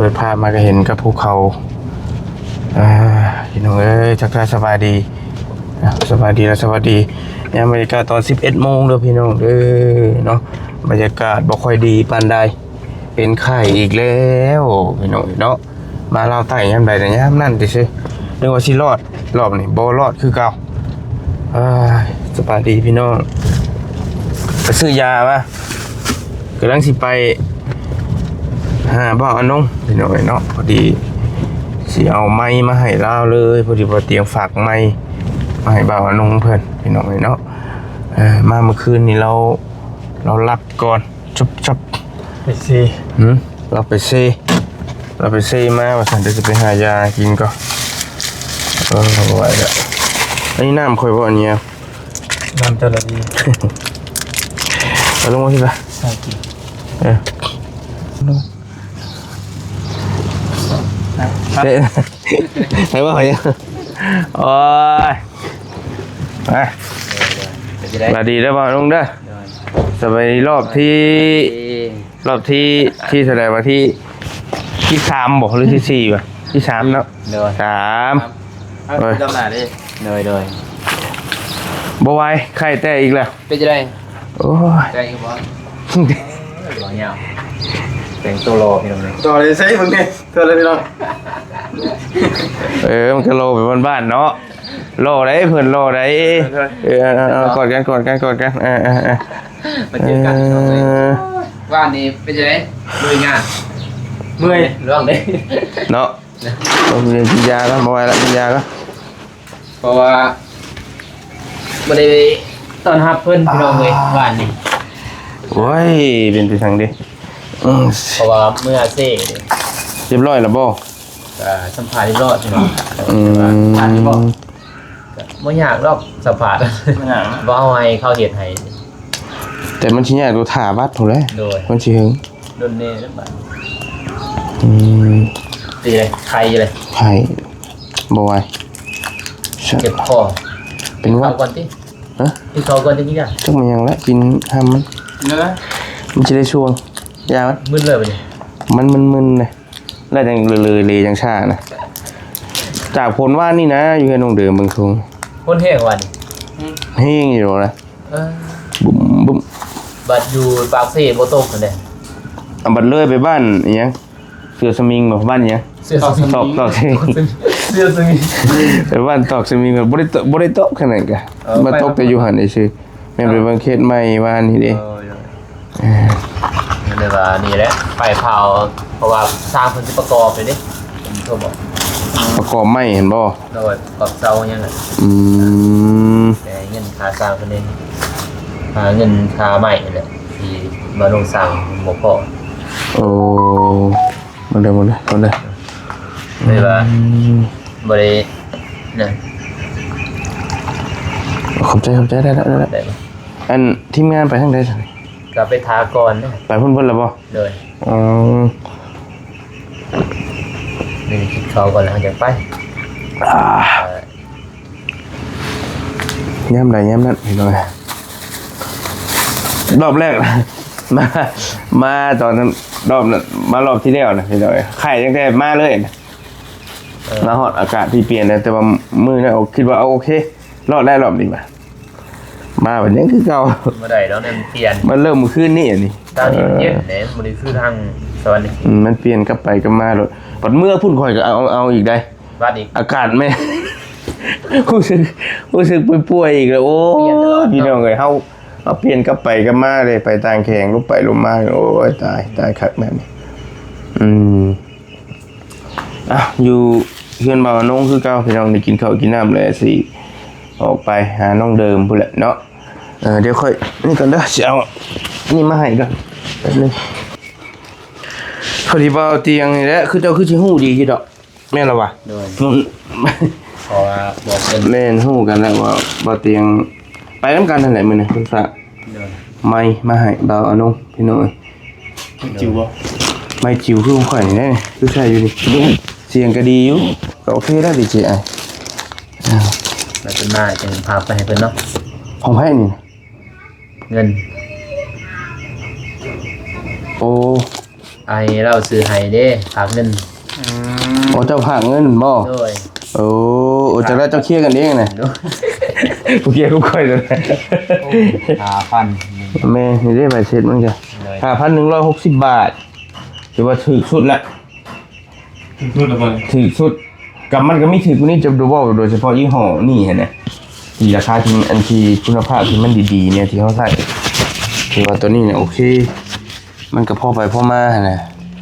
ເປີດພາບມາກໍເຫັນກັບພູເຂົາ. ອ່າ ພີ່ນ້ອງເອີຍ ທັກທາຍສະບາຍດີ ອ່າ ສະບາຍດີ ແລະ ສະຫວັດດີ ຍາມບັນຍາກາດຕອນສິບເອັດໂມງເດີພີ່ນ້ອງເດີເນາະ. ບັນຍາກາດບໍ່ຄ່ອຍດີປານໃດ ເປັນໄຂ້ອີກແລ້ວພີ່ນ້ອງເອີຍເນາະ. ມາລາວໃຕ້ຍາມໃດກໍຍາມນັ້ນຕິເຊ ນຶກວ່າຊິລອດ ລອບນີ້ບໍ່ລອດຄືເກົ່າ. ເອີຍ ສະບາຍດີພີ່ນ້ອງ ໄປຊື້ຢາມາ ກຳລັງຊິໄປຫາບ່າວອານົງພີ່ນ້ອງເອີຍເນາະ. ພໍດີຊິເອົາໄມມາໃຫ້ລາວເລີຍ ພໍດີບໍ່ຕຽງຝາກໄມມາໃຫ້ບ່າວອານົງເພິ່ນພີ່ນ້ອງເອີຍເນາະ. ເອີ ມາມື້ຄືນນີ້ລາວ ລາວຫຼັບກ່ອນ ຈັບໆ ໄປເຊ ຫືມ ລາວໄປເຊ ລາວໄປເຊມາວ່າຊັ້ນ. ດຽວຊິໄປຫາຢາກິນກ່ອນ. ເອີ ບໍ່ໄຫວແລ້ວ ອັນນີ້ນ້ຳຂ້ອຍບໍ່ ອັນນີ້ ນ້ຳເຈົ້າລະດີ ເອົາລົງມາພີ້ລະ ເອີ ເຕະ ໃຫ້ວ່າຫຍັງ ໂອ້ຍ ມາ ເປັນຈັ່ງໃດ ສະບາຍດີເດີບ່າວລຸງເດີ. ໂດຍ ສະບາຍດີ ລອບທີ ສະບາຍດີ ລອບທີ ທີເທົ່າໃດວະ ທີ ທີສາມບໍ່ ຫຼືທີສີ່ວະ ທີສາມເນາະ. ໂດຍ ສາມ ເອົາ ໂອ້ຍ ຈຳໜ້າເດ້. ໂດຍ ໂດຍ ບໍ່ໄຫວ ໄຂ້ແຕກອີກແລ້ວ. ເປັນຈັ່ງໃດ ໂອ້ຍ ແຕກອີກບໍ່? ບໍ່ຍາວ ແຕ່ງໂຕຫຼໍ່ພີ່ນ້ອງເອີຍ ຕໍ່ເລີຍໃສ່ເບິ່ງແດ່ ຕໍ່ເລີຍພີ່ນ້ອງ. ເອີ ມັນກໍຫຼໍ່ແບບບ້ານໆເນາະ ຫຼໍ່ໃດ໋ ເພິ່ນຫຼໍ່ໃດ໋. ເອີ ເອີ ເອີ ເອີ ກອດກັນ ກອດກັນ ກອດກັນ ເອີ ເອີ ເອີ ມາເຈີກັນພີ່ນ້ອງເອີຍ. ເອີ ວານນີ້ເປັນຈັ່ງໃດ ເມື່ອຍງານ ເມື່ອຍ ລວງເດ້ ເນາະ. ເອີ ກິນຢາກ່ອນ ບໍ່ໄຫວລະ ກິນຢາກ່ອນ. ເພາະວ່າບໍ່ໄດ້ຕ້ອນຮັບເພິ່ນພີ່ນ້ອງເອີຍ ອ່າ ວານນີ້. ໂອ້ຍ ເປັນໄປທາງເດ ອືມ ເພາະວ່າເມື່ອເຊເດ້. ຮຽບຮ້ອຍແລ້ວບໍ່? ກໍສຳພາດຮຽບຮ້ອຍພີ່ນ້ອງ. ອືມ ຜ່ານຢູ່ບໍ່? ກໍບໍ່ຍາກດອກສຳພາດ ບໍ່ເອົາໃຫ້ເຂົາເຮັດໃຫ້ ແຕ່ມັນຊິຍາກໂຕຖ້າບັດພຸ້ນແຫຼະ. ໂດຍ ມັນຊິເຫິງ ດົນແດ່ແລ້ວບັດ. ອືມ ເປັນໄງ ໄຂ້ຢູ່ເລີຍ ໄຂ້ບໍ່ໄຫວ ເຈັບຄໍ ເປັນຫວັດ ກິນເຂົ້າກ່ອນຕິ. ຮະ ກິນເຂົ້າກ່ອນຈັ່ງກິນຢາ ຈັກແມ່ນຫຍັງລະ ກິນຫ້າມມັນ ເນາະ ມັນຊິໄດ້ຊ່ວງ ຢາມັນ ມຶນເລີຍບັດນີ້ ມັນມຶນໆນະ. ແລ້ວຈັ່ງເລີຍໆ ຈັ່ງຊ້ານະ ຈາກຝົນວານນີ້ນະ ຢູ່ເຮືອນນ້ອງເດີມເບິ່ງຊົງ ຝົນແຮງວານນີ້ ແຮງຢູ່ນະ. ເອີ ບຸ້ມໆ ບັດຢູ່ປາກເຊບໍ່ຕົກຫັ້ນເດ້. ອາ ບັດເລີຍໄປບ້ານອີ່ຫຍັງ ເສືອສະໝິງບໍ່ ບ້ານອີ່ຫຍັງ ເສືອສະໝິງ ຕອກ ຕອກ ເສືອສະໝິງ ເອີ ບ້ານຕອກສະໝິງ ບໍ່ໄດ້ຕົກ ບໍ່ໄດ້ຕົກຂະໜາດກະ ເອີ ມາຕົກແຕ່ຢູ່ຫັ້ນຊື່ໆ. ແມ່ນໄປເບິ່ງເຂດໃໝ່ວານນີ້ເດ້. ເອີ ເອີ ກໍເລີຍວ່ານີ້ແຫຼະ ໄປເຜົາ ເພາະວ່າຊ່າງເພິ່ນຊິປະກອບເດ້ ເພິ່ນໂທບອກ ປະກອບໄມ້ຫັ້ນບໍ່? ໂດຍ ປະກອບເສົາຫຍັງ. ອືມ ແຕ່ເງິນຄ່າຊ່າງເພິ່ນເດ້ ຄ່າເງິນຄ່າໄມ້ຫັ້ນແຫຼະ ທີ່ມາລົງສ້າງບໍ່ພໍ. ໂອ້ ມາເດີ ມາເດີ ມາເດີ ເລີຍວ່າ ອືມ ບໍ່ໄດ້ນະ. ຂອບໃຈ ຂອບໃຈ ໄດ້ແລ້ວ ໄດ້ແລ້ວ. ອັນທີມງານໄປທາງໃດຊັ້ນ? ກໍໄປຖ້າກ່ອນນະ ໄປພຸ້ນເບິດແລ້ວບໍ່? ໂດຍ ອືມ ນີ້ກິນເຂົ້າກ່ອນແລ້ວເຮົາຈະໄປ. ອ່າ ເອີ ຍາມໃດຍາມນັ້ນພີ່ນ້ອງ. ຮອບແລກ ມາ ມາຕອນນັ້ນ ຮອບນັ້ນ ມາຮອບທີ່ແລ້ວນະພີ່ນ້ອງ ໄຂ້ຕັ້ງແຕ່ມາເລີຍນະ. ເອີ ມາຮອດອາກາດທີ່ປ່ຽນແລ້ວ ແຕ່ວ່າມື້ນັ້ນຄິດວ່າ ເອົາ ໂອເຄ ລອດໄດ້ຮອບນີ້ ມາ ມາບັດຍັງຄືເກົ່າ. ບໍ່ໄດ້ດອກ ມັນປ່ຽນ ມັນເລີ່ມມື້ຄືນນີ້ອັນນີ້ ຕາມນີ້ມັນເຢັນເດ້ ເອີ ບໍ່ໄດ້ຄືທາງສະຫວັນນະເຂດ. ອືມ ມັນປ່ຽນກັບໄປກັບມາໂລດ. ບັດເມື່ອພຸ້ນຂ້ອຍກໍເອົາ ເອົາອີກໄດ໋ ບັດອີກ ອາກາດແມ່ນ ຮູ້ສຶກ ຮູ້ສຶກປ່ວຍໆອີກແລ້ວ. ໂອ້ຍ ປ່ຽນຕະຫຼອດ ພີ່ນ້ອງເອີຍ ເຮົາ ເຮົາປ່ຽນກັບໄປກັບມາເດ້ ໄປຕ່າງແຂວງ ລົງໄປລົງມາ. ໂອ້ຍ ຕາຍ ຕາຍຄັກແບບນີ້. ອືມ ອ່ະ ຢູ່ເຮືອນບ່າວນງຄືເກົ່າພີ່ນ້ອງ ໄດ້ກິນເຂົ້າກິນນ້ຳແລ້ວ ຊິອອກໄປຫານ້ອງເດີມພຸ້ນແຫຼະເນາະ. ເອີ ດຽວຂ້ອຍນີ້ກ່ອນເດີ ຊິເອົານີ້ມາໃຫ້ກ່ອນແປັບໜຶ່ງ. ພໍດີບ່າວຕຽງນີ້ແຫຼະ ຄືເຈົ້າຄືຊິຮູ້ດີຢູ່ດອກ ແມ່ນລະວະ? ໂດຍ ເພາະວ່າບອກເພິ່ນ ແມ່ນ ຮູ້ກັນແລ້ວວ່າບ່າວຕຽງໄປນຳກັນຫັ້ນແຫຼະມື້ນີ້ ເພິ່ນຝາກ ໂດຍ ໄມມາໃຫ້ບ່າວອານົງພີ່ນ້ອງເອີຍ. ໄມຈິວບໍ່? ໄມຈິວຄືຂອງຂ້ອຍນີ້ແຫຼະ ຄືໃຊ້ຢູ່ນີ້ ສຽງກໍດີຢູ່ ກໍໂອເຄແລ້ວດີເຈໄອ. ແລ້ວເພິ່ນມາຈຶ່ງພາໄປໃຫ້ເພິ່ນເນາະ. ຂອງໃຜນີ້? ເງິນ ໂອ້ ອ້າຍລາວຊື້ໃຫ້ເດ້ ຝາກເງິນ. ອືມ ໂອ້ ເຈົ້າຝາກເງິນບໍ? ໂດຍ. ໂອ້ ໂອ້ ຈັກແລ້ວເຈົ້າເຄຍກັນເອງນະ. ໂດຍ. ຜູ້ເຄຍຄືຂ້ອຍນັ້ນແຫຼະ. ໂອ້ ຫ້າພັນ. ແມ່ນ ນີ້ເດ້ ໃບເສັດມັນກະ ໂດຍ ຫ້າພັນໜຶ່ງຮ້ອຍຫົກສິບບາດ ຖືວ່າຖືກສຸດລະ. ຖືກສຸດລະບໍ່ນີ້? ຖືກສຸດ. ກໍມັນກໍມີຖືກກວ່ານີ້ ຈະບໍ່ເວົ້າໂດຍສະເພາະຍີ່ຫໍ້ນີ້ຫັ້ນນະ ທີ່ລາຄາທີ່ ອັນທີ່ຄຸນນະພາບທີ່ມັນດີໆ ແນວທີ່ເຮົາໃຊ້ ຖືວ່າໂຕນີ້ນະໂອເຄ ມັນກໍພໍໄປພໍມາຫັ້ນນະ.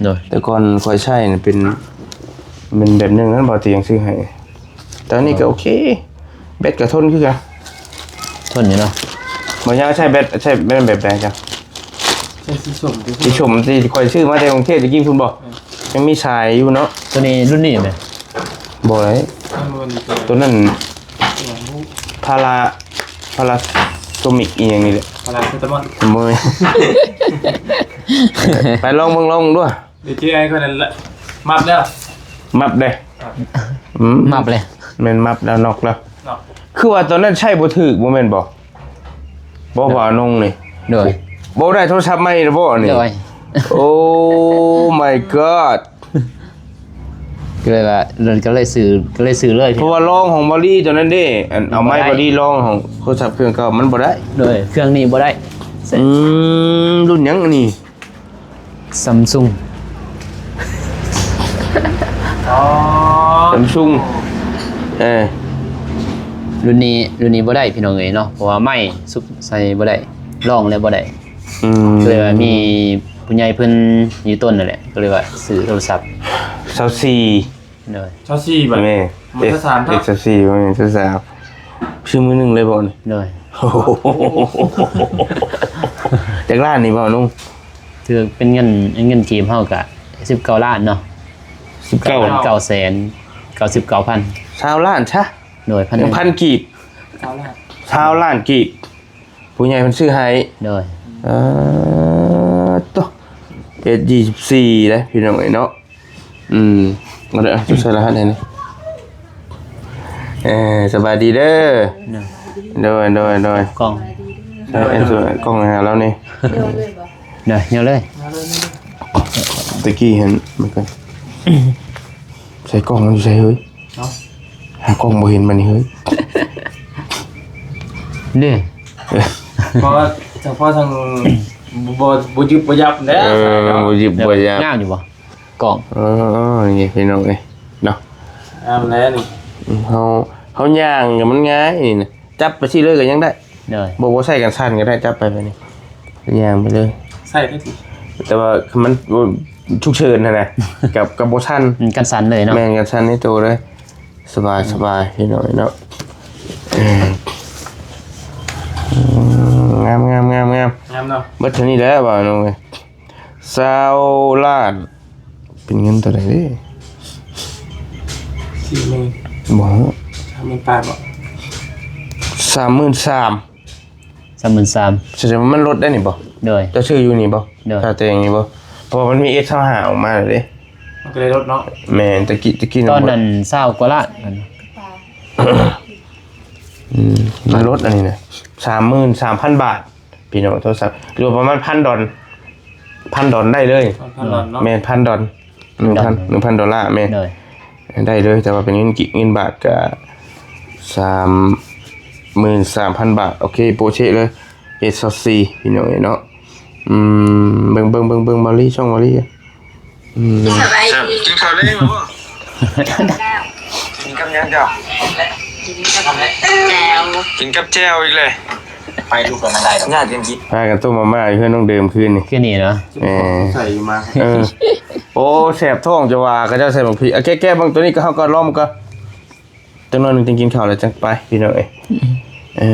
ໂດຍ. ແຕ່ກ່ອນຂ້ອຍໃຊ້ນະເປັນ ເປັນແບບໜຶ່ງນັ້ນ ບ່າວຕຽງຊື້ໃຫ້ ແຕ່ອັນນີ້ກໍໂອເຄ ແບັດກໍທົນຄືກັນ. ທົນຢູ່ເນາະ. ບໍ່ຍາກໃຊ້ແບັດ ໃຊ້ແບັດແບບໃດເຈົ້າ? ໃຊ້ສີສົ້ມຕິ? ສີສົ້ມທີ່ຂ້ອຍຊື້ມາແຕ່ກຸງເທບຕະກີ້ພຸ້ນບໍ່? ເອີ ຍັງມີສາຍຢູ່ເນາະ. ໂຕນີ້ລຸ້ນນີ້ແມ່ນບໍ່ໄດ້? ໂຕນັ້ນ ພາລາ ພາລາໂຊມິກອີ່ຫຍັງນີ້ແຫຼະ. ພາລາເຊຕາມອນ. ບໍ່ແມ່ນ. ໄປລອງເບິ່ງ ລອງເບິ່ງດູ. ດີເຈໄອຄົນນັ້ນລະ ມັບແລ້ວ ມັບເດ້. ອືມ ມັບເລີຍ. ແມ່ນ ມັບແລ້ວ ນັອກແລ້ວເນາະ. ຄືວ່າຕອນນັ້ນໃຊ້ບໍ່ຖືກບໍ່ແມ່ນບໍ່? ບໍ່ ບ່າວນົງນີ້. ໂດຍ. ບໍ່ໄດ້ໂທລະສັບໃໝ່ແລ້ວບໍ່ນີ້? ໂດຍ. Oh my god. ກໍເລີຍວ່າ ກໍເລີຍຊື້ ກໍເລີຍຊື້ເລີຍ ເພາະວ່າລອງຂອງບາລີຕອນນັ້ນເດ້ ອັນເອົາໄມ້ບາລີລອງຂອງໂທລະສັບເຄື່ອງເກົ່າມັນບໍ່ໄດ້. ໂດຍ. ເຄື່ອງນີ້ບໍ່ໄດ້. ອືມ ລຸ້ນຫຍັງອັນນີ້? ຊຳຊຸງ. ອໍ ຊຳຊຸງ. ເອີ ລຸ້ນນີ້ ລຸ້ນນີ້ບໍ່ໄດ້ພີ່ນ້ອງເອີຍເນາະ ເພາະວ່າໄມ້ສຸກໃສ່ບໍ່ໄດ້ ລອງແລ້ວບໍ່ໄດ້. ອືມ ກໍເລີຍວ່າມີຜູ້ໃຫຍ່ເພິ່ນຢູ່ຕົ້ນນັ້ນແຫຼະ ກໍເລີຍວ່າຊື້ໂທລະສັບ ຊາວສີ່. ໂດຍ. ຊາວສີ່ບາດ. ແມ່ນ. ບໍ່ຊາວສາມເນາະ. ເອັສຊາວສີ່ ບໍ່ແມ່ນຊາວສາມ ຊື້ມື້ໜຶ່ງເລີຍບໍ່ນີ້? ໂດຍ. ຈັກລ້ານນີ້ບ່າວນົງ? ຖືກເປັນເງິນ ເງິນກີບເຮົາກະສິບເກົ້າລ້ານເນາະ. ສິບເກົ້າ ເກົ້າແສນເກົ້າສິບເກົ້າພັນ. ຊາວລ້ານຊະ. ໂດຍ. ພັນ ພັນກີບ. ຊາວລ້ານ ຊາວລ້ານກີບ. ຜູ້ໃຫຍ່ເພິ່ນຊື້ໃຫ້. ໂດຍ. ເອີ ໂຕ ເອັສຊາວສີ່ເດ້ພີ່ນ້ອງເອີຍເນາະ. ອືມ ເອົາເດີ ເອົາໃສ່ລະຫັດໃຫ້ນີ້. ເອີ ສະບາຍດີເດີ. ໂດຍ ໂດຍ ໂດຍ ໂດຍ. ກ້ອງ ເອີ ເອົາກ້ອງໃຫ້ລາວນີ້. ໂດຍ ໂດຍ ໂດຍ. ຕະກີ້ຫັ້ນມັນກໍ ໃສ່ກ້ອງມັນຢູ່ໃສເຮີ້ຍ? ເອົ້າ ຫາກ້ອງບໍ່ເຫັນບັດນີ້ເຮີ້ຍ. ນີ້ ເພາະວ່າ ເພາະທາງ ບໍ່ ບໍ່ ບໍ່ຍຶບບໍ່ຍັບແລ້ວ. ເອີ ບໍ່ຍຶບບໍ່ຍັບ. ງາມຢູ່ບໍ່? ກ້ອງ. ເອີ ນີ້ພີ່ນ້ອງເອີຍເນາະ ງາມແລ້ວນີ້. ເຮົາ ເຮົາຍ່າງກໍມັນງ່າຍນີ້ນະ ຈັບໄປຊີ້ເລີຍກໍຍັງໄດ້. ໂດຍ. ບໍ່ ບໍ່ໃສ່ກັນສັ່ນກໍໄດ້ ຈັບໄປແບບນີ້ ຍ່າງໄປເລີຍ. ໃສ່ໄດ້ຕິ ແຕ່ວ່າມັນ ມັນສຸກເສີນຫັ້ນນະ ກັບ ກັບບໍ່ສັ່ນ. ອືມ ກັນສັ່ນເລີຍເນາະ. ແມ່ນ ກັນສັ່ນໃນໂຕເລີຍ. ສະບາຍ ສະບາຍ ພີ່ນ້ອງເອີຍເນາະ. ເອີ ງາມ ງາມ ງາມ ງາມ ງາມເນາະ. ເບິດເທົ່ານີ້ແຫຼະ ບ່າວນ້ອງເອີຍ. ຊາວລ້ານ ເປັນເງິນເທົ່າໃດເດ້? ສີ່ໝື່ນ. ບໍ່ ສາມໝື່ນປາຍບໍ່? ສາມໝື່ນສາມ. ສາມໝື່ນສາມ ສະແດງວ່າມັນລົດໄດ້ນີ້ບໍ່? ໂດຍ. ເຈົ້າຊື້ຢູ່ນີ້ບໍ່? ໂດຍ. ຄ່າແຕ່ງນີ້ບໍ່? ເພາະວ່າມັນມີເອັສຊາວຫ້າອອກມາແລ້ວເດ້ ມັນກໍໄດ້ລົດເນາະ. ແມ່ນ ຕະກີ້ ຕະກີ້ ຕອນນັ້ນຊາວກວ່າລ້ານ. ອືມ ມັນລົດອັນນີ້ນະ ສາມໝື່ນສາມພັນບາດ. ພີ່ນ້ອງ ໂທລະສັບ ຫຼືວ່າປະມານພັນດອນ ພັນດອນໄດ້ເລີຍ. ພັນດອນເນາະ. ແມ່ນ ພັນດອນ ໜຶ່ງພັນ ໜຶ່ງພັນດອນ ໜຶ່ງພັນດອນລາ ແມ່ນ ໂດຍ ໄດ້ເລີຍ. ແຕ່ວ່າເປັນເງິນກີບ ເງິນບາດກະສາມໝື່ນສາມພັນບາດ. ໂອເຄ ໂປະເຊະເລີຍ ເອັສຊາວສີ່ ພີ່ນ້ອງເອີຍເນາະ. ອືມ ເບິ່ງ ເບິ່ງ ເບິ່ງ ເບິ່ງ ມາລີ ຊ່ອງມາລີ. ອືມ ສະບາຍດີ ກິນເຂົ້າແລງແລ້ວບໍ່? ກິນກັບຫຍັງເຈົ້າ? ກິນກັບແຈ່ວ ກິນກັບແຈ່ວອີກແລ້ວ. ໄປລູກກໍໄດ້ດອກ ຍາດກັນກິນ. ພາກັນຕົ້ມມາມ່າຢູ່ເຮືອນນ້ອງເດີມຄືນນີ້ ຄືນີ້ເນາະ. ເອີ ໃສ່ມາ ເອີ ໂອ້ ແສບທ້ອງຈະວ່າ ເຂົາເຈົ້າໃສ່ບັກພິກ. ເອົາ ແກະ ແກະເບິ່ງໂຕນີ້ກໍ ເຮົາກໍລອງມັນກໍ ຈັກໜ້ອຍໜຶ່ງຈຶ່ງກິນເຂົ້າແລ້ວຈັ່ງໄປ ພີ່ນ້ອງເອີຍ. ເອີ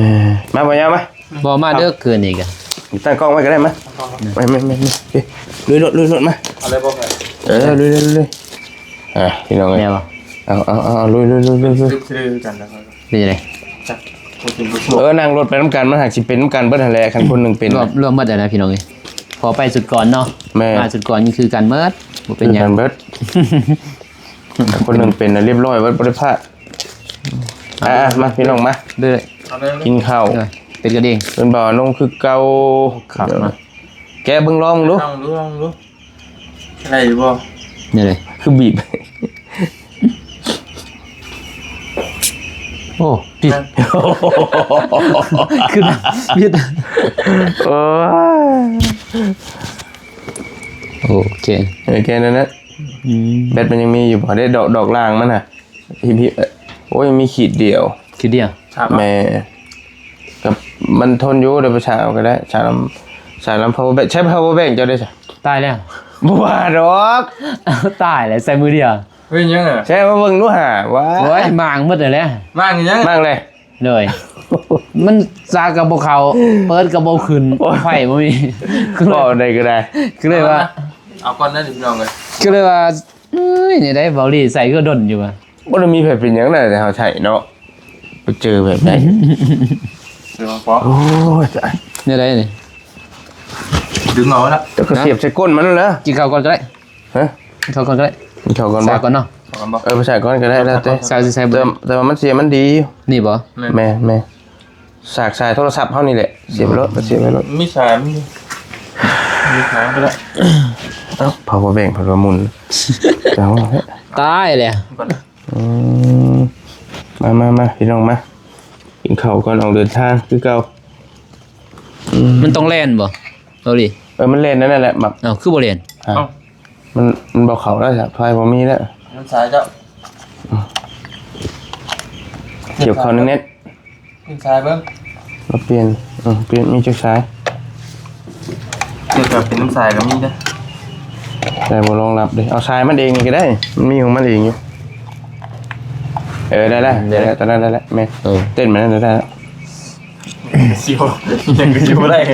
ມາ ບໍ່ຍາມ ມາ. ບໍ່ ມາເດີກຄືນນີ້ກະ ຕັ້ງກ້ອງໄວ້ກໍໄດ້ ມາ. ມາ ມາ ມາ ມາ ເອີ ລຸຍໂລດ ລຸຍໂລດ ມາ. ເອົາເລີຍບໍ່? ເອີ ລຸຍ ລຸຍ ລຸຍ ລຸຍ. ອ່າ ພີ່ນ້ອງເອີຍ ແມ່ນບໍ່? ເອົາ ເອົາ ເອົາ ເອົາ ລຸຍ ລຸຍ ລຸຍ ລຸຍ ລຸຍ. ເປັນຈັ່ງໃດ? ເອີ ນັ່ງລົດໄປນຳກັນ ມັນຫາກຊິເປັນນຳກັນເບິດຫັ້ນແຫຼະ ຄັນຄົນໜຶ່ງເປັນ. ລວມ ລວມໝົດແລ້ວນະ ພີ່ນ້ອງເອີຍ. ພໍໄປຊຸດກ່ອນເນາະ. ແມ່ນ ມາຊຸດກ່ອນຄືກັນໝົດ ບໍ່ເປັນຫຍັງ ຄືກັນເບິດ. ຄົນໜຶ່ງເປັນນະ ລຽບຮ້ອຍເບິດ ບໍ່ໄດ້ພາດ. ອ່າ ມາ ພີ່ນ້ອງ ມາ ເດີ ເອົາເດີ ກິນເຂົ້າ ເອີ ເປັນກັນເອງ ເປັນບ່າວນົງຄືເກົ່າ. ຄັກມາ ແກະເບິ່ງ ລອງເບິ່ງດູ ລອງດູ ລອງດູ. ໄດ້ຢູ່ບໍ່? ແນວໃດ? ຄືບີບ. ໂອ້ ຜິດ ຄືຜິດ. ໂອ້ຍ ໂອເຄ ເອີ ແຄ່ນັ້ນນະ. ອືມ ແບັດມັນຍັງມີຢູ່ບໍ່? ເດ້ ດອກ ດອກລ່າງມັນນະ ຫິບໆ. ໂອ້ຍ ມີຂີດດຽວ ຂີດດຽວ. ແມ່ນ ກໍມັນທົນຢູ່ ເດີ ໄປສາກເອົາກໍໄດ້ ສາກນຳ ສາກນຳ power bank. ໃຊ້ power bank ເຈົ້າເດ້? ຕາຍແລ້ວ. ບໍ່ວ່າດອກ. ຕາຍແລ້ວ ໃຊ້ມືດຽວ. ເປັນຫຍັງອະ? ໃຊ້ມາເບິ່ງດູຫາ. ວ້າຍ ໂອ້ຍ ມ້າງໝົດແລ້ວ. ມ້າງຫຍັງ? ມ້າງເລີຍ. ໂດຍ ມັນສາກກໍບໍ່ເຂົ້າ ເປີດກໍບໍ່ຂຶ້ນ ໂອ້ຍ ໄຟບໍ່ມີ. ກໍເວົ້າໄດ້ກໍໄດ້ ກໍເລີຍວ່າ ເອົາກ່ອນເດີພີ່ນ້ອງເອີຍ. ກໍເລີຍວ່າ ເອີຍ ນີ້ໄດ໋ ເບົາຫຼີໃສ່ຄືດົນຢູ່ວ່າ. ບໍ່ໄດ້ມີໃຜເປັນຫຍັງນະ ແຕ່ເຮົາໃຊ້ເນາະ ໄປເຈີແບບໃດ. ໂອ້ຍ ຕາຍ ແນວໃດນີ້? ດຶງເອົາລະ ເຈົ້າກໍສຽບໃສ່ກົ້ນມັນລະ. ກິນເຂົ້າກ່ອນກໍໄດ້. ຮະ? ກິນເຂົ້າກ່ອນກໍໄດ້. ກິນເຂົ້າກ່ອນບໍ່? ສາກກ່ອນເນາະ. ເອີ ໄປສາກກ່ອນກໍໄດ້ ແລ້ວແຕ່. ສາກຊິໃສ່ ແຕ່ ແຕ່ວ່າມັນເສຍມັນດີຢູ່. ນີ້ບໍ່? ແມ່ນ ແມ່ນ ແມ່ນ. ສາກສາຍໂທລະສັບເຮົານີ້ແຫຼະ ສຽບໄວ້ໂລດ ສຽບໄວ້ໂລດ. ມີສາຍ ມີສາຍກໍໄດ້. ເອົ້າ power bank ເພິ່ນວ່າໝຸນ ຕາຍແລ້ວ. ອືມ ມາ ມາ ມາ ພີ່ນ້ອງມາ ກິນເຂົ້າກ່ອນອອກເດີນທາງຄືເກົ່າ. ອືມ ມັນຕ້ອງແລ່ນບໍ່? ເອົາດິ ເອີ ມັນແລ່ນນັ້ນແຫຼະ ມັກ. ເອົ້າ ຄືບໍ່ແລ່ນ? ເອົ້າ ມັນ ມັນບໍ່ເຂົ້າແລ້ວ ສາຍໄຟບໍ່ມີແລ້ວ. ນ້ຳສາຍເຈົ້າ ອືມ ກ່ຽວເຂົ້າແໜ້ນໆ. ປ່ຽນສາຍເບິ່ງ ມາປ່ຽນ ເອີ ປ່ຽນ ມີຈັກສາຍ? ເຈົ້າເປັນນ້ຳສາຍກໍມີເດ້. ສາຍບໍ່ລອງຮັບເດ້. ເອົາສາຍມັນເອງນີ້ກໍໄດ້ ມັນມີຂອງມັນເອງຢູ່. ເອີ ໄດ້ແລ້ວ ໄດ້ແລ້ວ ຕອນນັ້ນໄດ້ແລ້ວ ແມ່ນ. ເອີ ເຕັ້ນມານັ້ນໄດ້ແລ້ວ ຊິບໍ່ ຍັງຊິບໍ່ໄດ້ເ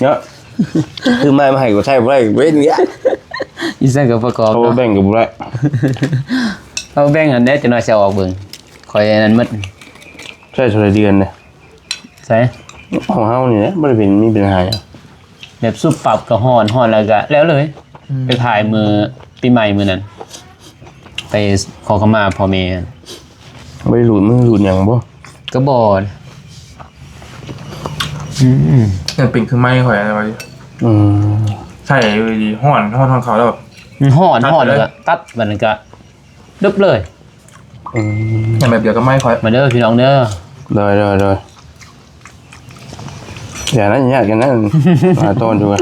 ນາະ. ຄືມາ ມາໃຫ້ກູໃຊ້ບໍ່ໄດ້ເວັນເນຍ. ອີ່ສັງກໍປະກອບ power bank ກໍບໍ່ໄດ້. power bank ອັນໃດ ຈັກໜ່ອຍຊິເອົາອອກເບິ່ງ ຂ້ອຍອັນນັ້ນໝົດ. ໃຊ້ເທົ່າໃດເດືອນນະ? ໃສ? ຂອງເຮົານີ້ແຫຼະ ບໍ່ໄດ້ເປັນ ມີປັນຫາຫຍັງ. ແບບສຸບປັບກໍຮ້ອນ ຮ້ອນແລ້ວກໍແລ້ວເລີຍ. ອືມ ໄປຖ່າຍມື້ປີໃໝ່ມື້ນັ້ນ ໄປຂໍຂະມາພໍ່ແມ່. ບໍ່ໄດ້ຮູດມືຮູດຫຍັງບໍ່? ກໍບໍ່. ອືມ ນັ້ນເປັນຄືໄມ້ຂ້ອຍອະໄລວະ. ອືມ ໃຊ້ຢູ່ດີໆ ຮ້ອນ ຮ້ອນຂອງເຂົາແລ້ວ ມັນຮ້ອນ ຮ້ອນແລ້ວກໍຕັດ ບັດນັ້ນກໍ ດຶບເລີຍ. ອືມ ແບບດຽວກັບໄມ້ຂ້ອຍ. ມາເດີພີ່ນ້ອງເດີ. ໂດຍ ໂດຍ ໂດຍ. ຢ່ານັ້ນ ຍາດກັນນັ້ນ ມາຕ້ອນຢູ່ ຫັ້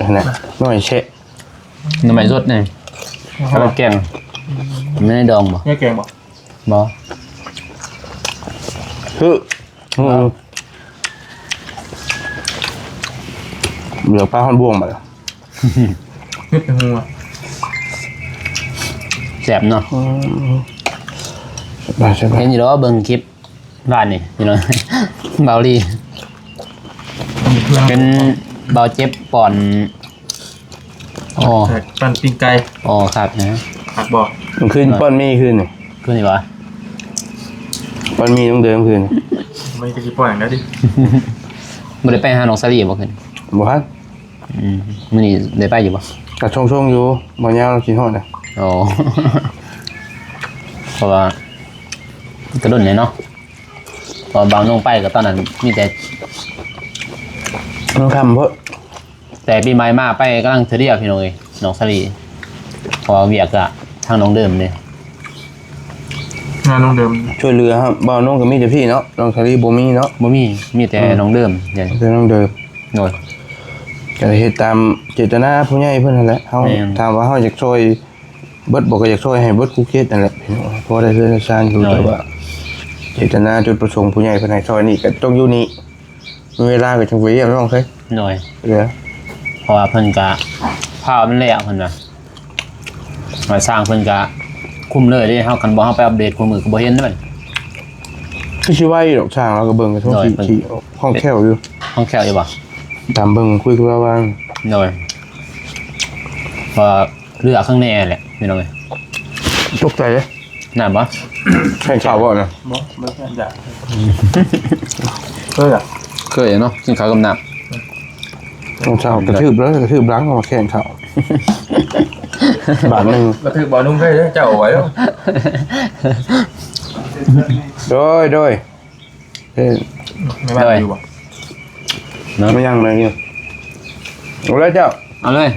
ນນະ ໜ້ອຍແຊະ ໜໍ່ໄມ້ສົດນີ້ ເອົາໄປແກງ. ອືມ ມັນໄດ້ດອງບໍ່? ໄດ້ແກງບໍ່? ບໍ່. ຄື ອືມ ເຫຼືອປາຮອດບ່ວງບັດ. ເຮັດໃຫ້ຮູ້ວ່າ ແຊບເນາະ. ອືມ ສະບາຍ ສະບາຍ. ເຫັນຢູ່ດອກ ເບິ່ງຄລິບວານນີ້ພີ່ນ້ອງ ເບົາລີ ເປັນເບົາເຈັບປ້ອນ. ອໍ ປັ້ນປີ້ງໄກ່. ອໍ ຄັກນະ ຄັກບໍ່? ຄືນປ້ອນໝີ່ຄືນນີ້. ຄືນນີ້ຫວາ? ປ້ອນໝີ່ນ້ອງເດີມຄືນນີ້. ມັນກໍຊິປ້ອນຫຍັງໄດ້ຕິ. ບໍ່ໄດ້ໄປຫານ້ອງສາລີບໍ່ຄືນ? ບໍ່ທັນ. ອືມ ມື້ນີ້ໄດ້ໄປຢູ່ບໍ່? ກໍຊົງໆຢູ່ ບໍ່ຍາວລາວຊິຮອດນະ. ອໍ ເພາະວ່າກໍດົນແລ້ວເນາະ ເພາະວ່າບ່າວນົງໄປກໍຕອນນັ້ນມີແຕ່ ມັນຄ່ຳໂພດ. ແຕ່ປີໃໝ່ມາໄປກຳລັງເທື່ອດຽວພີ່ນ້ອງເອີຍ ນ້ອງສາລີ ເພາະວ່າວຽກກະທາງນ້ອງເດີມເດ້. ງານນ້ອງເດີມ ຊ່ວຍເຫຼືອ ບ່າວນົງກໍມີແຕ່ພີ່ເນາະ ນ້ອງສາລີບໍ່ມີເນາະ. ບໍ່ມີ ມີແຕ່ ອືມ ນ້ອງເດີມ ແຕ່ນ້ອງເດີມ. ໂດຍ ກໍເຮັດຕາມເຈດຕະນາຜູ້ໃຫຍ່ເພິ່ນຫັ້ນແຫຼະ. ເຮົາ ແມ່ນ ຖາມວ່າເຮົາຢາກຊ່ອຍເບິດບໍ່ ກໍຢາກຊ່ອຍໃຫ້ເບິດຄູ່ເຂດນັ້ນແຫຼະ ພໍໄດ້ເຮືອນໄດ້ຊານຢູ່. ໂດຍ ແຕ່ວ່າເຈດຕະນາຈຸດປະສົງຜູ້ໃຫຍ່ເພິ່ນໃຫ້ຊ່ອຍນີ້ ກໍຕ້ອງຢູ່ນີ້ ມີເວລາກໍຈັ່ງໄປຢ້ຽມນ້ອງເລີຍ. ໂດຍ ເອີ ເພາະວ່າເພິ່ນກະພາວແມ່ນແລ້ວເພິ່ນວ່າ ວ່າຊ່າງເພິ່ນກະຄຸມເລີຍເດ້. ເຮົາ ຄັນບໍ່ເຮົາໄປອັບເດດຄູ່ມື້ກໍບໍ່ເຫັນເດ້. ຄືຊິໄວດອກ ຊ່າງລາວກໍເບິ່ງກໍ ໂດຍ ຊິ ເພິ່ນ ຊິຄ່ອງແຄ້ວຢູ່ ຄ່ອງແຄ້ວຢູ່ບໍ່? ຕາມເບິ່ງຄຸຍກັບລາວວ່າ. ໂດຍ ເພາະວ່າ ເລືອກຂ້າງໃນແຫຼະພີ່ນ້ອງເອີຍ. ຕົກໃຈເດ້. ນ້ຳບໍ່? ແຂ່ງເຂົ້າບໍ່ນະ? ບໍ່ ບໍ່ແຂ່ງຈ້ະ. ເຄີຍລະ? ເຄີຍເນາະ ກິນເຂົ້າກັບນ້ຳ. ຕອນເຊົ້າກະຖືບເລີຍ ກະຖືບຫຼັງມາແຂ່ງເຂົ້າ ບາດໜຶ່ງ. ກະຖືບບໍ່ນຸ່ງເຄີຍເດ້ ເຈົ້າເອົາໄວ້ແລ້ວ. ໂດຍ ໂດຍ. ເອີ ແມ່ບ້ານຢູ່ບໍ່? ເນາະ ມາຍັງມາຢູ່. ເອົາເລີຍເຈົ້າ ເອົາເລີຍ.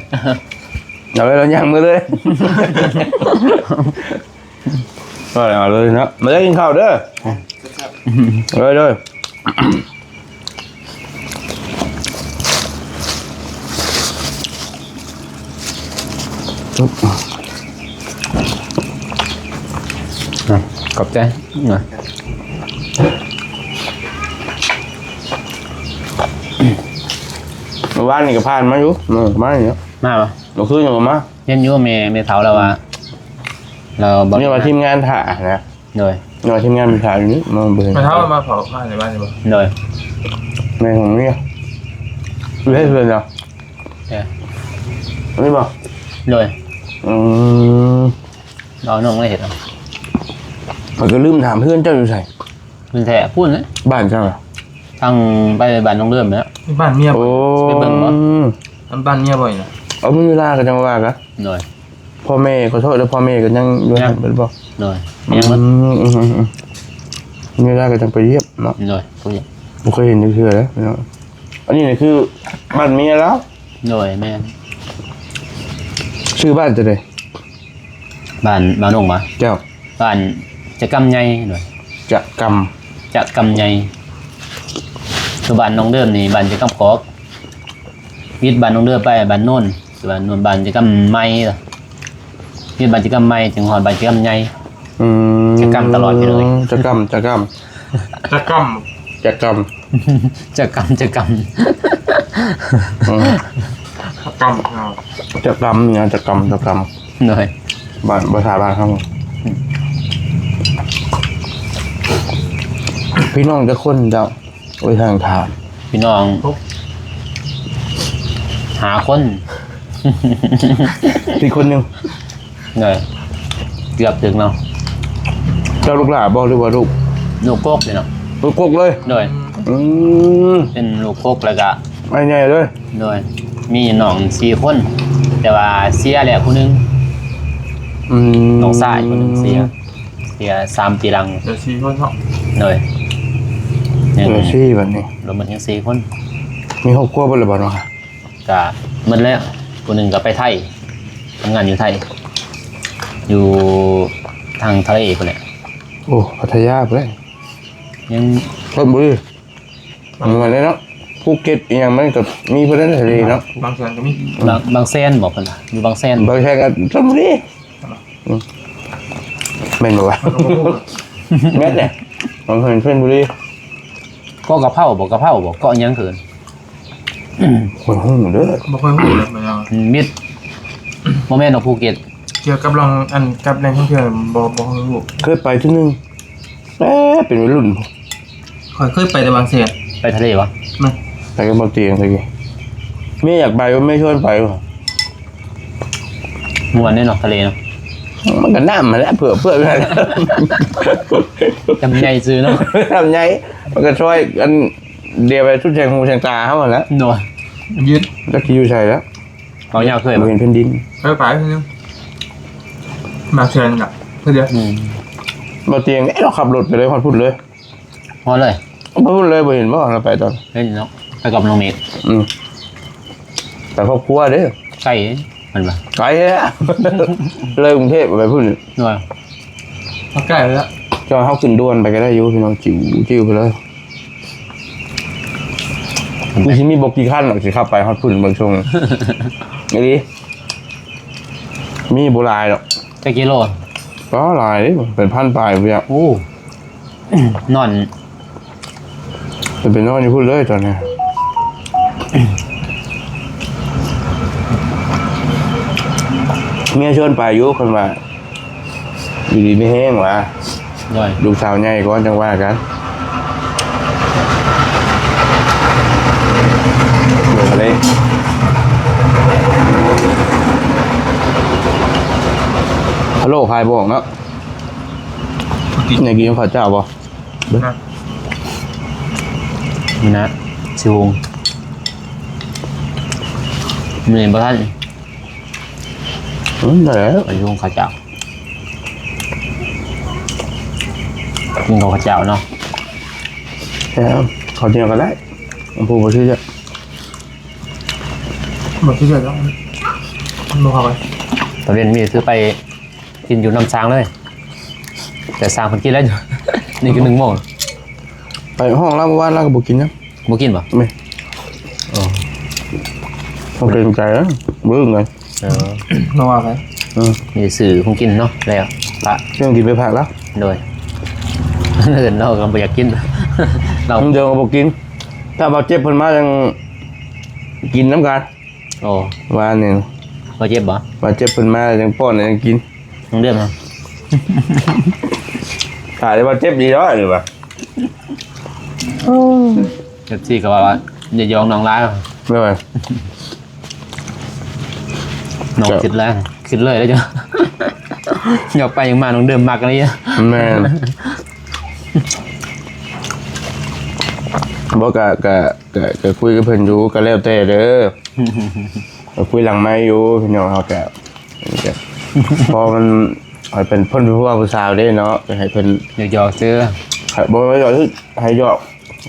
ເອົາເລີຍ ລາວຍ່າງມາເລີຍ ເອົາເລີຍເນາະ ມາເດີ ກິນເຂົ້າເດີ ເດີ ເດີ. ອ່ະ ຂອບໃຈ. ມື້ວານນີ້ກໍຜ່ານມາຢູ່ ເອີ ມາຢູ່ ມາບໍ່? ເມື່ອຄືນນີ້ກໍມາ ເຫັນຢູ່ ແມ່ ແມ່ເຖົ້າລາວວ່າ ລາວບອກ ນີ້ວ່າທີມງານຖ້ານະ ໂດຍ ນີ້ວ່າທີມງານຖ້າຢູ່ນີ້ ມາເບິ່ງ ແມ່ເຖົ້າມາເຝົ້າຜ່ານໃນບ້ານນີ້ບໍ່? ໂດຍ ແມ່ຂອງເມຍ ຢູ່ໃນເຮືອນເນາະ ເອີ ອັນນີ້ບໍ່? ໂດຍ ອືມ ເອົານ້ອງມາເຮັດເອົາ ຂ້ອຍກໍລືມຖາມ ເຮືອນເຈົ້າຢູ່ໃສ? ເຮືອນແທ້ພຸ້ນນະ ບ້ານເຈົ້ານະ ທາງໄປບ້ານນ້ອງເດີມແຫຼະ ບ້ານເມຍ ໂອ້ ໄປເບິ່ງບໍ່? ອັນບ້ານເມຍບໍ່ນີ້ນະ ເອົາ ມີເວລາກໍຈັ່ງວ່າກັນ ໂດຍ ພໍ່ແມ່ ຂໍໂທດເດີ ພໍ່ແມ່ກໍຍັງຢູ່ຫັ້ນ ຍັງ ເພິ່ນບໍ່? ໂດຍ ອືມ ຍັງບໍ່ ອືມ ອືມ ອືມ ມີເວລາກໍຈັ່ງໄປຢ້ຽມເນາະ ໂດຍ ບໍ່ເຄີຍເຫັນຈັກເທື່ອເດ້ພີ່ນ້ອງ ອັນນີ້ນີ້ຄືບ້ານເມຍລາວ ໂດຍ ແມ່ນ ຊື່ບ້ານຈັ່ງໃດ? ບ້ານ ບ້ານໜອງຫວາ ເຈົ້າ ບ້ານຈະກຳໃຫຍ່ ໂດຍ ຈະກຳ ຈະກຳໃຫຍ່ ຄືບ້ານນ້ອງເດີມນີ້ ບ້ານຈະກຳກອກ ວິດບ້ານນ້ອງເດີມໄປ ບ້ານໂນນ ບ້ານໂນນ ບ້ານຈະກຳໃໝ່ ວິດບ້ານຈະກຳໃໝ່ ຈຶ່ງຮອດບ້ານຈະກຳໃຫຍ່ ອືມ ຈະກຳຕະຫຼອດໄປເລີຍ ຈະກຳ ຈະກຳ ຈະກຳ ຈະກຳ ຈະກຳ ຈະກຳ ອືມ ຈະກຳ ຈະກຳ ນີ້ນະ ຈະກຳ ຈະກຳ ໂດຍ ບ້ານ ພາສາບ້ານເຮົາ ອືມ ພີ່ນ້ອງຈັກຄົນເຈົ້າ? ໂອ້ຍ ທາງຖາມ ພີ່ນ້ອງ ຫົກ ຫ້າຄົນ ອີກຄົນໜຶ່ງ ໂດຍ ເກືອບຖືກເນາະ ເຈົ້າລູກຫຼ້າບໍ່ ຫຼືວ່າລູກ? ລູກກົກນີ້ເນາະ ລູກກົກເລີຍ ໂດຍ ອືມ ເປັນລູກກົກ ແລ້ວກະ ອ້າຍໃຫຍ່ເລີຍ ໂດຍ ມີນ້ອງສີ່ຄົນ ແຕ່ວ່າເສຍແລ້ວຜູ້ໜຶ່ງ ອືມ ນ້ອງຊາຍຜູ້ໜຶ່ງເສຍ ເສຍສາມປີຫຼັງ ເຫຼືອສີ່ຄົນເນາະ ໂດຍ ເຫຼືອສີ່ບັດນີ້ ລວມໝົດຍັງສີ່ຄົນ ມີຄອບຄົວເບິດແລ້ວບໍ່ເນາະ? ກະໝົດແລ້ວ ຜູ້ໜຶ່ງກໍໄປໄທ ທຳງານຢູ່ໄທ ຢູ່ທາງທະເລພຸ້ນແຫຼະ ໂອ້ ພັດທະຍາພຸ້ນແຫຼະ ຍັງ ຊົນບຸລີ ປະມານນັ້ນເນາະ ພູເກັດອີ່ຫຍັງມັນກໍມີພຸ້ນແຫຼະທະເລເນາະ ບາງແສນກໍມີ ບາງ ບາງແສນບໍ ເພິ່ນວ່າ ຢູ່ບາງແສນ ບາງແສນກໍຊົນບຸລີ ອືມ ແມ່ນບໍ່ວະ? ແມ່ນແຫຼະ ບາງແສນ ຊົນບຸລີ ເກາະກະເພົາບໍ ກະເພົາບໍ ເກາະຫຍັງເອີ້ນ? ຂ້ອຍຮູ້ເດີ ບໍ່ຄ່ອຍຮູ້ເລີຍ ອືມ ມິດ ບໍ່ແມ່ນດອກ ພູເກັດ ກ່ຽວກັບເລື່ອງ ອັນ ກັບແຫຼ່ງທ່ອງທ່ຽວ ບໍ່ ບໍ່ຮູ້ ເຄີຍໄປເທື່ອໜຶ່ງ ແຕ່ເປັນໄວລຸ້ນ ຂ້ອຍເຄີຍໄປແຕ່ບາງແສນ ໄປທະເລຫວາ? ແມ່ນ ໄປກັບບໍ່ຕຽງຕະກີ້ ເມຍຢາກໄປ ເມຍຊວນໄປຫວາ ມ່ວນເດ້ເນາະ ທະເລເນາະ ມັນກໍນ້ຳຫັ້ນແຫຼະ ເຜື່ອ ເຜື່ອ ຈຳໃຫຍ່ຊື່ເນາະ ຈຳໃຫຍ່ ມັນກໍຊ່ອຍ ອັນ ດຽວໄປສຸດແສງຫູແສງຕາເຮົາຫັ້ນແຫຼະ ໂດຍ ຍຶດ ຈັກຊິຢູ່ໃສແລ້ວ ເວົ້າຍາວເຄີຍບໍ່ ບໍ່ເຫັນແຜ່ນດິນ ເອີ ໄປເທື່ອໜຶ່ງ ບາງແສນນະ ເພື່ອດຽວ ອືມ ບໍ່ຕຽງເດ້ ເຮົາຂັບລົດໄປເລີຍ ຮອດພຸ້ນເລີຍ ຮອດເລີຍ ຮອດພຸ້ນເລີຍ ບໍ່ເຫັນບໍ່ ເຮົາໄປຕອນ ເຫັນເນາະ ໄປກັບນ້ອງເມກ ອືມ ໄປຄອບຄົວເດ້ ໄກ ແມ່ນບໍ່ ໄກແທ້ ເລີຍກຸງເທບໄປພຸ້ນ ວ່າ ເຮົາໃກ້ແລ້ວ ຈອດເຮົາຂຶ້ນດ່ວນໄປກໍໄດ້ຢູ່ ພີ່ນ້ອງ ຈິ້ວ ຈິ້ວໄປເລີຍ ຄືຊິມີບໍ່ກີ່ຄັນດອກ ຊິຂັບໄປຮອດພຸ້ນເບິ່ງຊົງ ອີ່ຫຼີ ມີບໍ່ຫຼາຍດອກ ຈັກກິໂລ ກໍຫຼາຍເດ້ ເປັນພັນປາຍພຸ້ນແຫຼະ ໂອ້ ນອນ ຈະໄປນອນຢູ່ພຸ້ນເລີຍຕອນນີ້ ເມຍຊວນໄປຢູ່ ເພິ່ນວ່າ ຢູ່ດີມີແຮງຫວາ ໂດຍ ລູກສາວໃຫຍ່ກ່ອນຈັ່ງວ່າກັນ ເດີນທະເລ ພະໂລ້ຂາຍບໍ່ອອກເນາະ ກິນ ຢາກກິນເຂົ້າເຈົ້າບໍ່? ເບິ່ງ ນະ ນີ້ນະ ຊິຫຸງ ນີ້ບໍ່ທັນ ອືມ ໄດ້ແລ້ວ ໄປຫຸງເຂົ້າເຈົ້າ ກິນເຂົ້າເຈົ້າເນາະ ແລ້ວເຂົ້າໜຽວກໍໄດ້ ຜູ້ບໍ່ຊື້ ບໍ່ຄິດເລີຍເນາະ ບໍ່ເຂົ້າໄປ. ຕອນເວັນມີຄືໄປກິນຢູ່ນ້ຳຊ້າງເລີຍ ແຕ່ຊ້າງເພິ່ນກິນແລ້ວຢູ່ ນີ້ຄືໜຶ່ງໂມງ. ໄປຫ້ອງລາວເມື່ອວານລາວກໍບໍ່ກິນນະ. ບໍ່ກິນບໍ່? ແມ່ນ. ອໍ ບໍ່ເກງໃຈນະ ບໍ່ເບິ່ງກັນ. ເອີ ເພາະວ່າໄປ ເອີ ມີຊື້ຂອງກິນເນາະ ແລ້ວປະ ເຄື່ອງກິນໄປຝາກລາວ. ໂດຍ ເພິ່ນເນາະກໍບໍ່ຢາກກິນ ລາວ ເດີມກໍບໍ່ກິນ. ຖ້າບາດເຈັບເພິ່ນມາຈັ່ງກິນນຳກັນ. ອໍ ວ່ານີ້ ບາດເຈັບບໍ່? ບາດເຈັບເພິ່ນມາຈັ່ງປ້ອນຈັ່ງກິນ ນ້ອງເດືອນ. ຖ້າໄດ້ບາດເຈັບດີເນາະ ຫຼືວ່າ ເອັຟຊີກໍວ່າຢ່າຢອງນ້ອງຫຼາຍ. ແມ່ນ ນ້ອງຄິດແລ້ວ ຄິດເລີຍແລ້ວເຈົ້າ ຢາກໄປຢາກມາ ນ້ອງເດີມມັກອັນນີ້. ແມ່ນ ບໍ່ ກະ ກະ ກະ ກະຄຸຍກັບເພິ່ນຢູ່ ກະແລ້ວແຕ່ເດີ ກະຄຸຍຫຼັງໄມຢູ່ ພີ່ນ້ອງເຮົາກະ ກະ ເພາະມັນໃຫ້ເພິ່ນ ເພິ່ນຜູ້ວ່າຜູ້ສາວເດ້ເນາະ ກະໃຫ້ເພິ່ນຢອກໆຊື່ ໃຫ້ ບໍ່ຢອກ ໃຫ້ຢອກ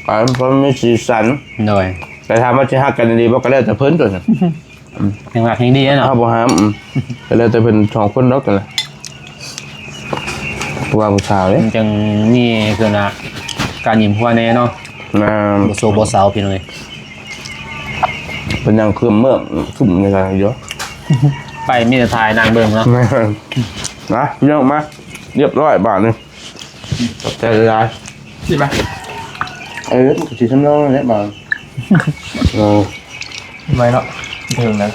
ກະເພິ່ນມີສີສັນ. ໂດຍ ແຕ່ຖາມວ່າຊິຮັກກັນອີ່ຫຼີບໍ່ ກະແລ້ວແຕ່ເພິ່ນຕົວະ. ອືມ ແຮງຮັກແຮງດີເນາະ ເຮົາບໍ່ຫ້າມ. ອືມ ກະແລ້ວແຕ່ເພິ່ນສອງຄົນດອກ ກະລະ ຜູ້ວ່າຜູ້ສາວເດ້ ມັນຈັ່ງມີຄືນະ ການຍິ້ມຫົວແດ່ເນາະ. ແມ່ນ ບໍ່ໂຊບໍ່ເຊົາ ພີ່ນ້ອງເອີຍ. ເພິ່ນຍັງຄຶມເມີ້ງຄຶມໃນການຢູ່ ໄປມີແຕ່ຖ່າຍນັ່ງເບິ່ງເນາະ. ແມ່ນ ນະ ພີ່ນ້ອງມາ ຮຽບຮ້ອຍບາດນີ້. ຂອບໃຈຫຼາຍໆ. ຊິມາ ເອີ ມັນກໍຊິທຳນອງນັ້ນແຫຼະບາດ. ເອີ ໄວເນາະ ເຖິງແລ້ວ.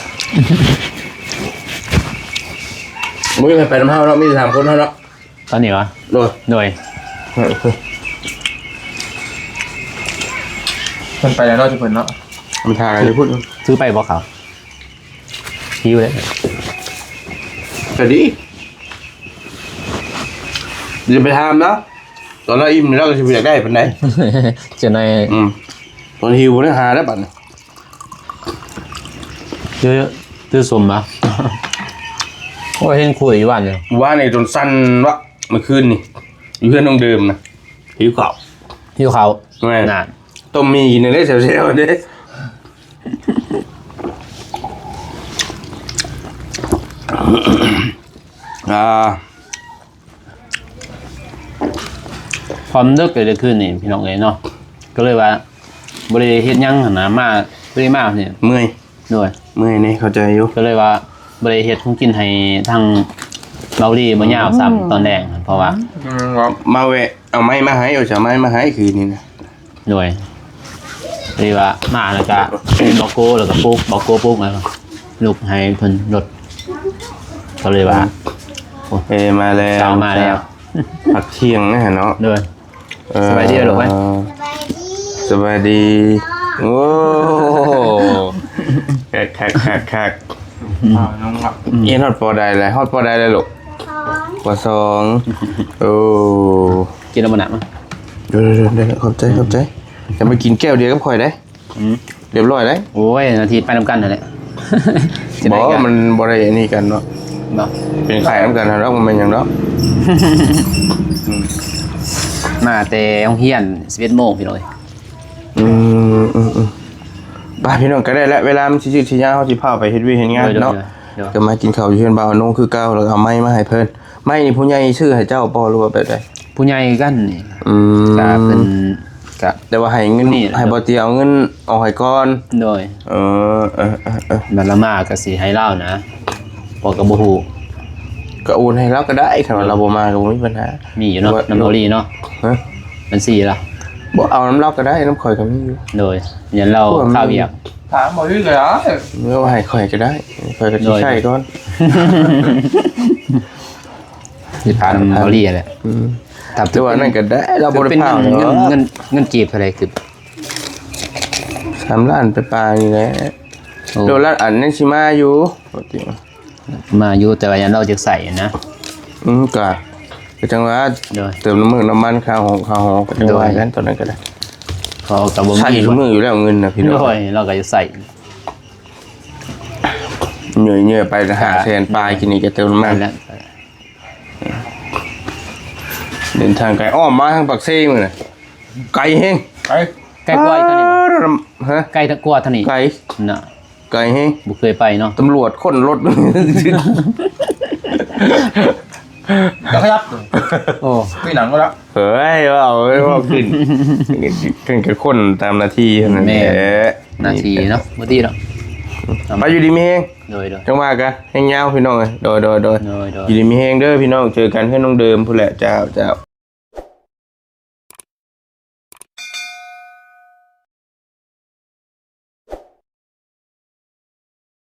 ບໍ່ມີໃຜໄປນຳເຮົາເນາະ ມີແຕ່ສາມຄົນເຮົາເນາະ ຕອນນີ້ຫວາ? ໂດຍ ໂດຍ ເພິ່ນໄປແລ້ວເນາະ ເພິ່ນເນາະ ມັນຖ່າຍຢູ່ພຸ້ນ. ຊື້ໄປບໍ່ເຂົ້າ? ຫິວເດ້ ກະດີ ຢ່າໄປຖາມລາວ ຕອນລາວອີ່ມລາວກໍຊິບໍ່ຢາກໄດ້ປານໃດ. ຈັ່ງໃດ ອືມ ຕອນຫິວບໍ່ໄດ້ຫາແລ້ວບັດນີ້. ຊື້ ຊື້ສົ້ມມາ ໂອ້ຍ ເຫັນຄຸຍຢູ່ບ້ານນີ້ ວານນີ້ຈົນສັ່ນວະ ເມື່ອຄືນນີ້ ຢູ່ເຮືອນນ້ອງເດີມນະ ຫິວເຂົ້າ ຫິວເຂົ້າ. ແມ່ນ ນັ້ນ ຕົ້ມໝີ່ກິນເດ້ ແຊວໆເດ້. ອ່າ ຄວາມດຶກເລີຍຄືນນີ້ ພີ່ນ້ອງເອີຍເນາະ ກໍເລີຍວ່າບໍ່ໄດ້ເຮັດຫຍັງຫັ້ນນະ ມາ ບໍ່ໄດ້ມານີ້ ເມື່ອຍ. ໂດຍ ເມື່ອຍເດ້ ເຂົ້າໃຈຢູ່ ກໍເລີຍວ່າບໍ່ໄດ້ເຮັດຂອງກິນໃຫ້ທາງເບົາຫຼີບໍ່ຍາວຊ້ຳ ອືມ ຕອນແລງ ເພາະວ່າ ອືມ ມາແວະເອົາໄມ້ມາໃຫ້ ເອົາເອົາໄມ້ມາໃຫ້ຄືນນີ້ນະ. ໂດຍ ເລີຍວ່າມາແລ້ວກະບອກໂກ ແລ້ວກະປຸກ ບອກໂກປຸກ ແລ້ວກະລຸກໃຫ້ເພິ່ນລົດ ກໍເລີຍວ່າ ເອີ ມາແລ້ວ ເຊົ້າມາແລ້ວ ພັກທ່ຽງນະເນາະ. ໂດຍ ເອີ ສະບາຍດີລູກເອີຍ ສະບາຍດີ ໂອ້ ຄັກໆໆໆ. ອ່າ ນ້ອງ ອືມ ຮຽນຮອດປໍໃດແລ້ວ? ຮອດປໍໃດແລ້ວລູກ? ປໍສອງ ປໍສອງ. ໂອ້ ກິນແລ້ວບໍ່ໜັກເນາະ? ເດີໆໆ ຂອບໃຈ ຂອບໃຈ. ຈະມາກິນແກ້ວດຽວກັບຂ້ອຍເດ້. ອືມ ຮຽບຮ້ອຍເດ້. ໂອ້ຍ ນາທີໄປນຳກັນຫັ້ນແຫຼະ. ບໍ່ ມັນບໍ່ໄດ້ອັນນີ້ກັນເນາະ. ເນາະ ເປັນໄຂ້ນຳກັນຫັ້ນດອກ ບໍ່ແມ່ນຫຍັງດອກ. ອືມ ມາແຕ່ໂຮງຮຽນສິບເອັດໂມງ ພີ່ນ້ອງເອີຍ. ອືມ ອືມໆ ໄປພີ່ນ້ອງ ກໍໄດ້ແລ້ວ ເວລາມັນຊິຍືດຊິຍາວ ເຮົາຊິພາໄປເຮັດວຽກເຮັດງານເນາະ. ໂດຍ ໂດຍ ໂດຍ ກໍມາກິນເຂົ້າຢູ່ເຮືອນບ່າວນົງຄືເກົ່າ ແລ້ວກໍເອົາໄມ້ມາໃຫ້ເພິ່ນ. ໄມ້ນີ້ຜູ້ໃຫຍ່ຊື້ໃຫ້ເຈົ້າບໍ່ ຫຼືວ່າແບບໃດ? ຜູ້ໃຫຍ່ຄືກັນນີ້. ອືມ ກະເພິ່ນກະ ແຕ່ວ່າໃຫ້ເງິນນີ້ ໃຫ້ບ່າວເຕຍເອົາເງິນອອກໃຫ້ກ່ອນ. ໂດຍ ເອີ ເອີ ເອີ ເອີ ບັດລາວມາກໍຊິໃຫ້ລາວນະ ເພາະກໍບໍ່ຮູ້. ກໍໂອນໃຫ້ລາວກໍໄດ້ ຄັນວ່າ ໂດຍ ລາວບໍ່ມາກໍບໍ່ມີບັນຫາ. ມີຢູ່ເນາະ ວ່າ ນຳເບົາຫຼີເນາະ. ຮະ? ບັນຊີລະ ບໍ່ ເອົານຳລາວກໍໄດ້ ນຳຂ້ອຍກໍມີຢູ່. ໂດຍ ຢ້ານລາວຄາວຽກ ຖາມເບົາຫຼີກໍໄດ້ ເອົາໃຫ້ຂ້ອຍກໍໄດ້ ຂ້ອຍກໍຊິໃຊ້ກ່ອນ. ໂດຍ ຊິຖາມນຳເບົາຫຼີແຫຼະ. ອືມ ແຕ່ວ່ານັ້ນກໍໄດ້ ລາວບໍ່ໄດ້ພາວ. ເງິນ ເງິນ ເງິນກີບເທົ່າໃດ? ຄື ສາມລ້ານປາຍໆນີ້ແຫຼະ. ໂອ້ ໂດລາອັນຍັງຊິມາຢູ່ ມາຢູ່ ແຕ່ວ່າຢ້ານລາວຈະໃຊ້ນະ. ອືມ ກະ ກະຈັ່ງວ່າ ໂດຍ ເຕີມນ້ຳມັນ ນ້ຳມັນ ຄ່າຫ້ອງ ຄ່າຫໍ ກະຈັ່ງວ່າກັນ ໂດຍ ຕອນນັ້ນກະໄດ້. ເຂົາກະບໍ່ມີ ໃຊ້ທຸກມື້ຢູ່ແລ້ວເງິນນະພີ່ນ້ອງ. ໂດຍ ລາວກະຈະໃຊ້ ເຫຍື່ອຍໆໄປຫ້າແສນປາຍ ກິນນີ້ກະເຕີມນ້ຳມັນ. ເດີນທາງໄກ ອ້ອມມາທາງປາກເຊມື້ນະ ໄກແຮງ. ໄກ ໄກກວ່າອີກເທົ່ານີ້ບໍ່? ຮະ? ໄກກວ່າເທົ່ານີ້ ໄກນະ. ໄກແຮງ ບໍ່ເຄີຍໄປເນາະ ຕຳຫຼວດຄົ້ນລົດ ก็ขยับ ໂອ້ มีหนังก็แล้ว ເຮີ້ຍ ເວົ້າເວົ້າຂຶ້ນ ເພິ່ນກໍຄົ້ນຕາມໜ້າທີ່ເທົ່ານັ້ນແຫຼະ ໜ້າທີ່ເນາະບໍ່ຕິເນາະ ໄປຢູ່ດີມີແຮງ ໂດຍໂດຍ ຈັ່ງວ່າກັນແຮງຍາວພີ່ນ້ອງເອີຍ ໂດຍໂດຍໂດຍ ໂດຍໂດຍ ຢູ່ດີມີແຮງເດີພີ່ນ້ອງ ເຈີກັນເຮືອນນ້ອງເດີມພຸ້ນແຫຼະ ເຈົ້າເຈົ້າ.